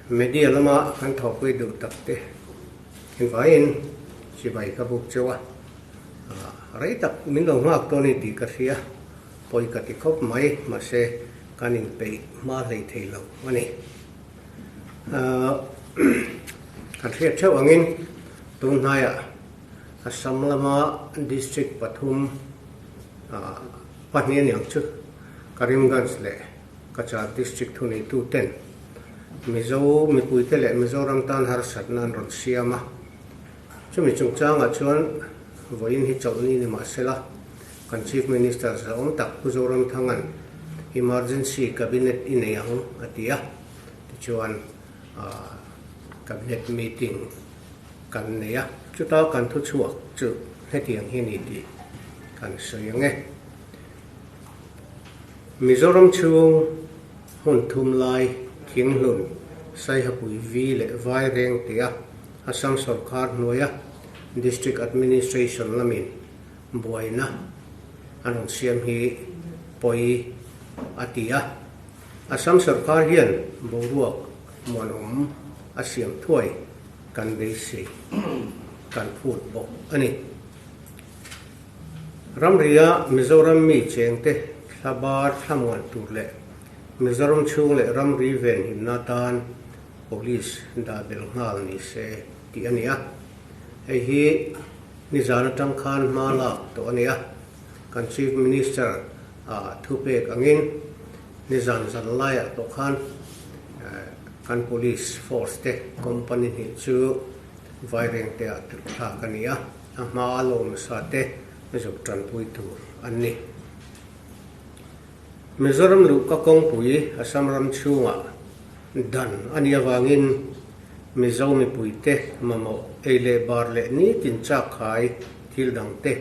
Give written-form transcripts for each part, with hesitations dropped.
Media lama kan thawhpui duh tak te engvaiin chibai ka buk cheu a, rei tak min lo nghak dawn a ni tih ka hria, pawi ka ti khawp mai, mahse kan inpeih hma hlei thei lo a ni. Kan hriat theuh angin tun hnaiah Assam lama district pathum pahnih a ni ang chu, Karimganj leh Cachar district thuneituten Mizo mipuite leh Mizoram tan harsatna an rawn siam a. Chumi chungchangah chuan vawiin hi chawlhni ni mahsela kan Chief Minister zahawm tak Pu Zoramthanga'n Emergency Cabinet i nei ang a ti a, tichuan Cabinet meeting kan nei a. Chuta kan thuchhuak chu hetiang hi a ni tih kan sawi ang e. Mizoram chhung hmun thum lai Thinghlun, Saihapui Vi leh Vaireng tia Assam sawrkar hnuaia District Administration lamin buaina an rawn siam hi pawi a ti a. Assam sawrkar hian boruak muanawm a siam thuai kan beisei kan phut bawk a ni. Ramria Mizoram mi chengte thla bar thlamuan tur leh Mizoram chhung leh ramri venhimna atan Police dah bel nghal ni se tih a ni a. Hei hi nizan atang khan hma lak tawh a ni a. Kan Chief Minister ah thupek angin nizan zan laiah tawh khan kan Police Force te company hnih chu Vairengte ah tirhthlak a ni a. A hma a lawmsa te zuk tanpui tur an ni. Mizoram luhka kawngpui Assam ram chhungah dan a nih avangin Mizo mipuite mamawh ei leh bar leh nitin chak khai thil dang te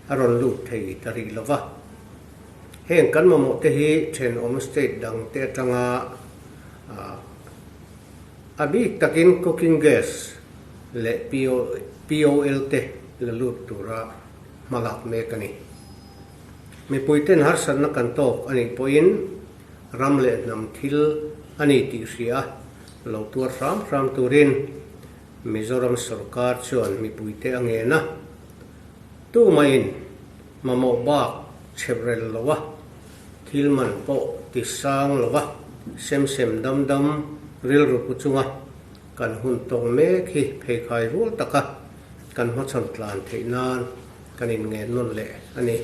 a rawn lut thei ta rih lo va. Heng kan mamawh te hi thenawm state dang te atanga A bik takin cooking gas leh POL te la lut tura hma lak mek a ni. Mipuiten harsatna kan tawk a nih pawhin ram leh hnam thil a ni tih hria lo tuar hram hram turin Mizoram sawrkar chuan mipuite a ngen a, tumahin mamawh bak chhep rel lo a, Thil man pawh ti sang lo va, sem sem dam dam rilru pu chunga kan hun tawng mek hi pheikhai rual taka kan hmachhawn tlan theih nan kan inngen nawn leh a ni.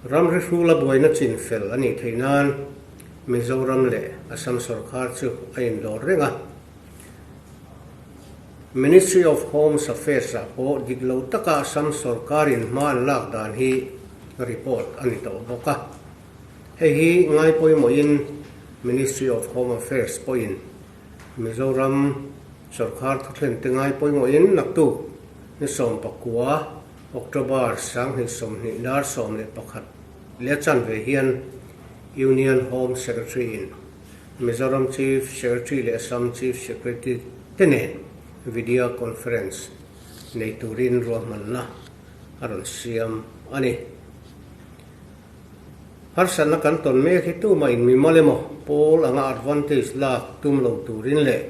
Ramri hrula buaina chin fel a nih theih nan Mizoram leh Assam sawrkar chu a indawr reng a. Ministry of Home Affairs-ah pawh dik lo taka Assam sawrkarin hma an lak dan hi report a ni tawh bawk a. Hei hi ngai pawimawhin Ministry of Home Affairs pawhin Mizoram sawrkar thuthlente ngai pawimawhin naktuk ni 19 October 2020 dar 11 leh chanve hian Union Home Secretary-in Mizoram Chief Secretary leh Assam Chief Secretary te nen video conference nei turin ruahmanna a rawn siam a ni. Harsatna kan tawn mek hi tumah in mimal emaw pawl anga advantage lak tum lo turin leh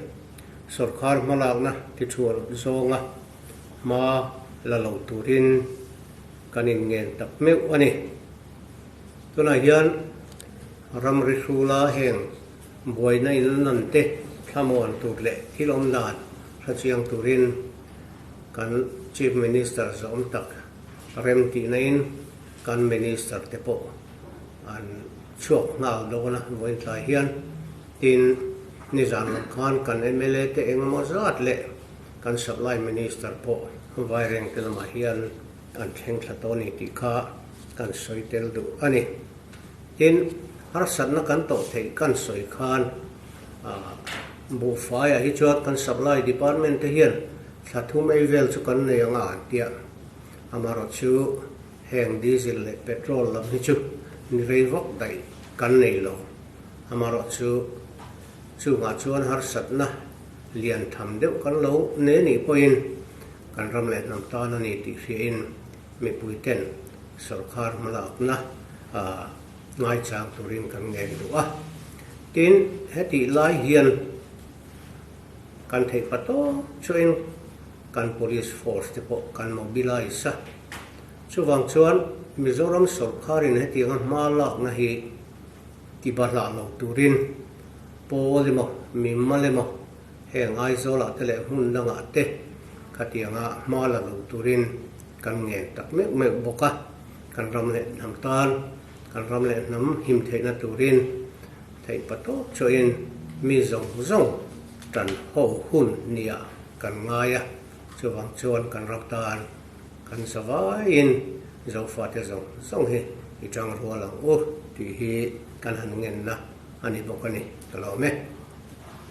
sawrkar hmalakna tithual zawnga hma la lo turin kan inngen tak meuh a ni. Tunah hian ramri hrula heng buaina in nan te thlamuan tur leh thil awm dan hrechiang turin kan Chief Minister zawm tak rem tihna in kan Minister te pawh an chhuak nghal dawn a vawiin tlai hian. Tin, nizan lam khan kan mla te engemaw zat leh kan Supply Minister pawh Vairengte lamah hian an thleng thla tawh a ni tih kha kan sawi tel duh a ni. Tin, harsatna kan tawh theih kan sawi khan buhfaiah hi chuan kan supply department te hian thla thum ei vel chu kan nei ang a an tia. Amaherawh chu heng diesel leh petrol lam hi chu ni rei vak daih kan nei lo. Amaherawh chu chungah chuan harsatna lian tham deuh kan lo nei a nih pawhin kan ram leh hnam tan a ni tih hriain mipuiten sawrkar hmalakna ngaichang turin kan ngen duh a. Tin, hetih lai hian kan theih pa tawp chuain kan police force te pawh kan mobilise a. Chuvang chuan Mizoram sawrkharin hetianga hma lakna hi ti bahlah lo turin pawl emaw, mimal emaw heng Aizawlah te leh hmun dangah te khatianga hma la lo turin kan ngen tak meuh meuh bawk a. Kan ram leh hnam tan, kan ram leh hnam him theihna turin theih pa tawp chuahin mi zawng zawng tan ho hun nia kan ngai a. Chuvang chuan kan ram tan kan zavaiin Zofate zawng zawng hi i tang rual ang u tih hi kan han ngenna a ni bawk a ni. Ka lawm e.